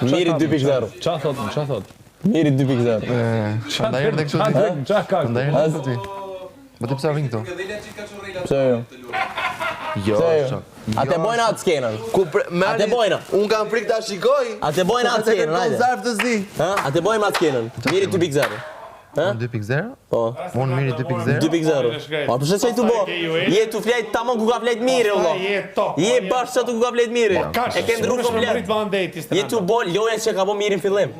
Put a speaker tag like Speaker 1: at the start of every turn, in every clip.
Speaker 1: Miri 2.0.
Speaker 2: Ça thot, ça thot?
Speaker 1: Miri 2.0.
Speaker 3: Prandaj erdhe këtu ti.
Speaker 2: Ça ka?
Speaker 3: Prandaj erdhe këtu ti. Po ti pse vin këtu?
Speaker 1: Pse jo?
Speaker 3: Jo,
Speaker 1: Pse jo?
Speaker 3: shok.
Speaker 1: A te bojnë atë skenën?
Speaker 3: Ku pre,
Speaker 1: A te bojnë?
Speaker 3: Un kam frikë ta shikoj.
Speaker 1: A te bojnë atë skenën, hajde.
Speaker 3: Zarf të zi.
Speaker 1: Ha? A te bojmë atë skenën? Miri 2.0.
Speaker 3: Unë 2.0?
Speaker 1: Po.
Speaker 3: Unë Miri 2.0?
Speaker 1: 2.0. Po pse çaj tu bo? Je tu flejt tamam ku ka flejt Miri vëlla.
Speaker 4: Je top.
Speaker 1: Je bash aty ku ka flejt Miri.
Speaker 4: Kash,
Speaker 1: E ke ndru komplet. Je tu bo lojën që ka bo Miri në fillim.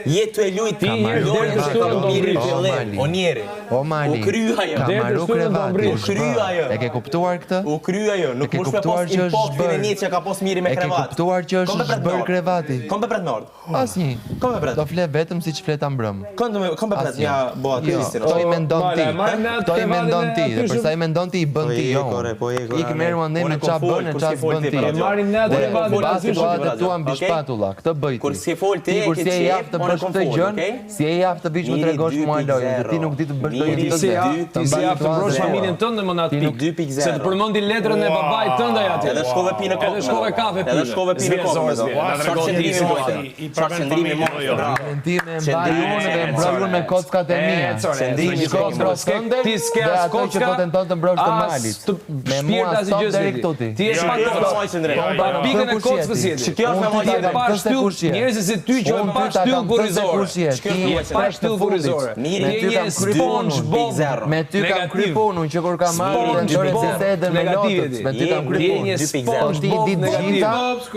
Speaker 1: Je tu e lujt
Speaker 2: Ti je
Speaker 1: lojën
Speaker 2: deri
Speaker 1: që ka bo
Speaker 2: të
Speaker 1: Miri në
Speaker 3: O,
Speaker 1: fillim.
Speaker 3: Mali.
Speaker 1: O njeri.
Speaker 3: O Mali.
Speaker 1: U kry ajo.
Speaker 3: Ka
Speaker 2: Deri
Speaker 3: marru
Speaker 2: të shtunën do
Speaker 3: krevati.
Speaker 2: mbrish.
Speaker 3: u
Speaker 1: U kry
Speaker 3: zhbë.
Speaker 1: ajo.
Speaker 3: E ke kuptuar këtë?
Speaker 1: U kry ajo, nuk
Speaker 3: E ke
Speaker 1: mush me
Speaker 3: kuptuar
Speaker 1: pas
Speaker 3: që është
Speaker 1: impaktin e
Speaker 3: zhbër.
Speaker 1: njëjtë që ka pas Miri me
Speaker 3: E ke
Speaker 1: krevat.
Speaker 3: kuptuar që
Speaker 1: Kom
Speaker 3: është
Speaker 1: pe pret
Speaker 3: zhbër
Speaker 1: me ardh.
Speaker 3: krevati?
Speaker 1: Kom pe pret me ardh.
Speaker 3: Asnjë.
Speaker 1: Kom pe pret.
Speaker 3: Do fle vetëm siç fleta mbrëm.
Speaker 1: Kom të kom pe pret
Speaker 3: Asnjë.
Speaker 1: ja bo atë
Speaker 3: Jo,
Speaker 1: Kristin.
Speaker 3: këto i mendon
Speaker 2: Male,
Speaker 3: ti.
Speaker 2: marrim ne atë
Speaker 3: Këto i
Speaker 2: krevatin
Speaker 3: mendon
Speaker 2: e
Speaker 3: ti. Dhe
Speaker 2: aty
Speaker 3: për sa i mendon ti i bën
Speaker 1: Po
Speaker 3: ti
Speaker 1: je,
Speaker 3: jo.
Speaker 1: kore, po je, kore,
Speaker 3: Ik merru andej
Speaker 1: Unë
Speaker 3: me
Speaker 1: e kom
Speaker 3: ça
Speaker 1: fol,
Speaker 3: bën e
Speaker 1: kur
Speaker 3: ça
Speaker 1: s'ke fol
Speaker 3: s'bën
Speaker 1: ti
Speaker 3: ti.
Speaker 1: për
Speaker 2: E
Speaker 1: atë.
Speaker 2: marrim ne atë
Speaker 3: Dhe
Speaker 2: krevatin
Speaker 3: mba
Speaker 2: aty
Speaker 3: situatat
Speaker 1: shumë.
Speaker 3: e tua mbi
Speaker 1: Okej?
Speaker 3: shpatulla. Këtë bëj ti.
Speaker 1: Kur s'ke fol ti,
Speaker 3: Ti kur
Speaker 1: e ke
Speaker 3: s'je i
Speaker 1: qef,
Speaker 3: aftë të
Speaker 1: unë
Speaker 3: bësh
Speaker 1: kom
Speaker 3: këtë
Speaker 1: fol,
Speaker 3: gjën,
Speaker 1: okej?
Speaker 3: si je i aftë të vish më
Speaker 1: Miri
Speaker 3: tregosh mua lojën, se ti
Speaker 1: 2.0.
Speaker 3: nuk di të bësh lojën
Speaker 1: Miri
Speaker 3: tënde.
Speaker 2: Si ja,
Speaker 1: Dy
Speaker 2: ti si
Speaker 3: mban
Speaker 2: ja të mbrosh
Speaker 3: situatën.
Speaker 2: familjen tënde më në atë
Speaker 3: Ti nuk-
Speaker 2: pikë.
Speaker 1: 2.0.
Speaker 2: Se të përmendi letrën e babait tënd ai aty.
Speaker 1: Edhe shkove pi në kokë.
Speaker 2: Edhe shkove kafe pi.
Speaker 1: Edhe shkove pi në kokë.
Speaker 2: Zje, zje, na
Speaker 1: Çfarë
Speaker 2: tregon ti
Speaker 1: qëndrimi
Speaker 2: situatën.
Speaker 1: mojte? Çfarë qëndrimi mojte? Bravo.
Speaker 3: Familjen time e mbaj
Speaker 1: Qëndrimi
Speaker 3: unë dhe e
Speaker 1: e
Speaker 3: mbroj unë me kockat e mia.
Speaker 2: E,
Speaker 1: Qëndrimi
Speaker 2: Ti
Speaker 3: Shko mbro
Speaker 2: s'ke-
Speaker 3: tënde
Speaker 2: Ti s'ke
Speaker 3: dhe
Speaker 2: as
Speaker 3: atë që
Speaker 2: kocka,
Speaker 3: po tenton të mbrosh të
Speaker 2: as
Speaker 3: malit.
Speaker 2: të
Speaker 3: Me mua
Speaker 2: shpirt, as i
Speaker 3: stop
Speaker 2: gjë
Speaker 3: deri
Speaker 2: s'di.
Speaker 3: këtu ti.
Speaker 2: Ti je
Speaker 4: Jo,
Speaker 2: pa
Speaker 4: jo,
Speaker 2: kocka.
Speaker 1: Moj qëndrim.
Speaker 4: Jo,
Speaker 2: Pa
Speaker 4: jo.
Speaker 2: pikën e
Speaker 3: Kush je
Speaker 2: kockës
Speaker 3: ti?
Speaker 2: je ti.
Speaker 1: Kjo është me
Speaker 3: Unë
Speaker 1: moj
Speaker 3: ty ta
Speaker 2: Ti je
Speaker 3: kam
Speaker 2: pa
Speaker 3: thënë se
Speaker 2: shtyll
Speaker 3: kush je.
Speaker 2: njerëz si ty që e
Speaker 3: Unë
Speaker 2: pa
Speaker 3: ty ta
Speaker 2: shtyll
Speaker 3: kam thënë se
Speaker 2: kurrizore.
Speaker 3: kush je. Ti
Speaker 2: Je
Speaker 3: je
Speaker 2: pa
Speaker 3: fresh të
Speaker 2: shtyll
Speaker 3: fundit.
Speaker 2: kurrizore.
Speaker 1: Miri,
Speaker 3: Me
Speaker 2: Ti
Speaker 3: ty
Speaker 2: je
Speaker 3: kam
Speaker 2: një
Speaker 3: kry punën.
Speaker 2: SpongeBob.
Speaker 1: Zero.
Speaker 3: Me ty kam kry
Speaker 2: Negativ.
Speaker 3: punën që kur kam marrë dhe ndore
Speaker 2: SpongeBob
Speaker 3: bisedën me
Speaker 2: negativ
Speaker 3: lotët.
Speaker 2: je ti.
Speaker 3: Me ty kam kry
Speaker 2: Je
Speaker 3: punën.
Speaker 2: një
Speaker 3: Po ti i di
Speaker 2: SpongeBob
Speaker 3: të
Speaker 2: negativ.
Speaker 3: gjitha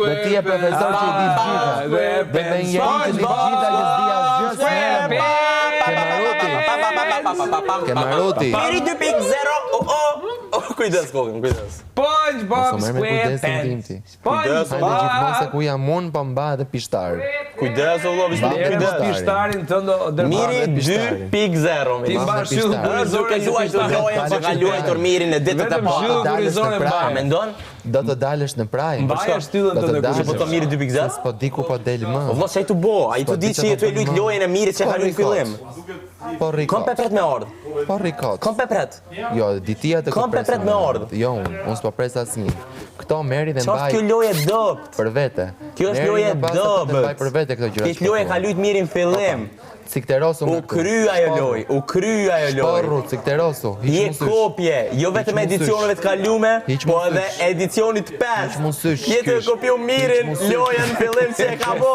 Speaker 3: dhe ti je profesor që i di të gjitha. Dhe me njeri që di të gjitha që s'di asgjë s'merrem. Ke maruti. Ke maruti.
Speaker 1: Miri 2.0. O o. O kujdes kokën, kujdes.
Speaker 2: SpongeBob
Speaker 3: Mos u merr me kujdesin tim
Speaker 2: SquarePants.
Speaker 3: ti.
Speaker 1: Kujdes,
Speaker 3: Hajde gjithmonë se
Speaker 2: SpongeBob.
Speaker 3: ku jam unë, po mba edhe pishtar.
Speaker 1: Kujdes o vëlla,
Speaker 3: Mba
Speaker 1: kujdes.
Speaker 2: Lere
Speaker 3: pishtarin.
Speaker 2: pishtarin tënd o dërba.
Speaker 1: Miri
Speaker 3: Mba pishtarin.
Speaker 1: 2.0
Speaker 2: Ti
Speaker 1: mi.
Speaker 2: mbash shtyllë
Speaker 3: pishtarin.
Speaker 2: kurrizore
Speaker 1: Duke
Speaker 2: si
Speaker 1: luajtur
Speaker 2: pishtar.
Speaker 1: lojën që ka luajtur Mirin në ditët e
Speaker 2: Vetëm
Speaker 1: para.
Speaker 2: shtyllë
Speaker 3: Dalësh në
Speaker 2: kurrizore
Speaker 3: prajë.
Speaker 1: A
Speaker 2: mbaje.
Speaker 1: mendon?
Speaker 3: Do të dalësh në prajë.
Speaker 2: Mbaje shtyllën
Speaker 3: Do të
Speaker 2: tënde
Speaker 3: dalësh.
Speaker 1: Po të Miri 2.0?
Speaker 3: Se S'po di ku po del më.
Speaker 1: O vëlla, çai tu bo? Ai tu
Speaker 3: Po
Speaker 1: di
Speaker 3: di
Speaker 1: që
Speaker 3: që
Speaker 1: je tu e
Speaker 3: po
Speaker 1: lujt
Speaker 3: bën më.
Speaker 1: lojën e Mirit që
Speaker 3: Po
Speaker 1: ka lujt
Speaker 3: rikot.
Speaker 1: fillim.
Speaker 3: Po rikot.
Speaker 1: Kom pe pret me ardh.
Speaker 3: Po rikot.
Speaker 1: Kom pe pret.
Speaker 3: Jo, di ti atë
Speaker 1: Kom pe pret me ardh.
Speaker 3: Jo unë, unë s'po pres asnjë. Këto merri dhe
Speaker 1: Çfarë
Speaker 3: mbaj
Speaker 1: kjo lojë e dobt?
Speaker 3: për vete.
Speaker 1: Kjo është
Speaker 3: Merri
Speaker 1: lojë e
Speaker 3: dhe pas ato dhe
Speaker 1: dobët.
Speaker 3: Mbaj për vete këto gjëra.
Speaker 1: Kjo
Speaker 3: që po
Speaker 1: lojë
Speaker 3: thua.
Speaker 1: ka lujt Mirin në fillim.
Speaker 3: Cikterosu
Speaker 1: U
Speaker 3: nga këtu.
Speaker 1: kry ajo lojë, u kry ajo lojë.
Speaker 3: Porru, cikterosu. Hiq
Speaker 1: Je
Speaker 3: mu sysh.
Speaker 1: kopje, jo vetëm
Speaker 3: Hiq mu sysh.
Speaker 1: edicioneve të kalume,
Speaker 3: Hiq mu
Speaker 1: po edhe
Speaker 3: sysh.
Speaker 1: edicionit 5.
Speaker 3: Hiq mu sysh.
Speaker 1: Je të kopju Mirin
Speaker 3: Hiq mu sysh.
Speaker 1: lojën në fillim që e ka bo.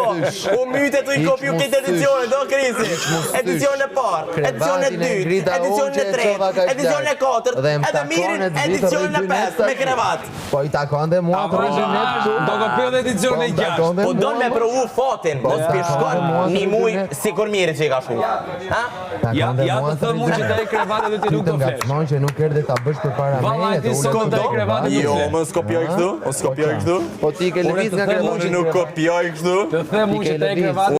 Speaker 1: U myte tu i
Speaker 3: Hiq
Speaker 1: kopju
Speaker 3: mu
Speaker 1: këtë
Speaker 3: sysh.
Speaker 1: edicionin, do Krisi.
Speaker 3: Hiq mu sysh.
Speaker 1: Edicionin e parë, edicionin e
Speaker 3: Krevatin e
Speaker 1: dytë,
Speaker 3: ngrita unë
Speaker 1: edicionin
Speaker 3: që
Speaker 1: e
Speaker 3: e
Speaker 1: tretë,
Speaker 3: çova kaq
Speaker 1: edicionin e
Speaker 3: larg.
Speaker 1: katërt,
Speaker 3: Dhe më
Speaker 1: edhe
Speaker 3: takon
Speaker 1: Mirin
Speaker 3: e të vitë
Speaker 1: edicionin e
Speaker 3: rri dy
Speaker 1: pestë
Speaker 3: net
Speaker 1: me krevat.
Speaker 3: Po i takon dhe mua të rri dy net këtu.
Speaker 2: Do kopjo dhe edicionin e
Speaker 3: Po, më takon
Speaker 2: 6.
Speaker 3: dhe
Speaker 1: Po don
Speaker 3: mua,
Speaker 1: me
Speaker 3: mo.
Speaker 1: provu fatin, mos
Speaker 3: Po,
Speaker 1: pishkon
Speaker 3: takon dhe mua
Speaker 1: një
Speaker 3: të rri
Speaker 1: muj
Speaker 3: dy net.
Speaker 1: sikur Mirit që i ka shku. Ha?
Speaker 3: Takon
Speaker 2: Ja,
Speaker 3: dhe
Speaker 2: ja
Speaker 3: mua
Speaker 2: të them
Speaker 3: rri
Speaker 2: unë
Speaker 3: dy
Speaker 2: që
Speaker 3: net.
Speaker 2: te krevati dhe ti
Speaker 3: Ti
Speaker 2: nuk
Speaker 3: të
Speaker 2: do flesh.
Speaker 3: ngacmon që nuk erdhe ta bësh përpara
Speaker 2: Vallai,
Speaker 3: meje
Speaker 2: ti
Speaker 3: të ulesh
Speaker 2: sot
Speaker 3: në
Speaker 2: te
Speaker 3: krevat.
Speaker 2: krevati nuk
Speaker 1: Jo,
Speaker 2: fle.
Speaker 1: mos kopjoj kështu, mos kopjoj kështu.
Speaker 3: Po ti ke lëviz
Speaker 2: të
Speaker 3: nga
Speaker 2: them
Speaker 3: krevati.
Speaker 2: unë
Speaker 1: Unë nuk kopjoj kështu.
Speaker 2: Të them
Speaker 3: Ti
Speaker 2: unë
Speaker 3: ke
Speaker 2: që te
Speaker 3: lëviz.
Speaker 2: krevati.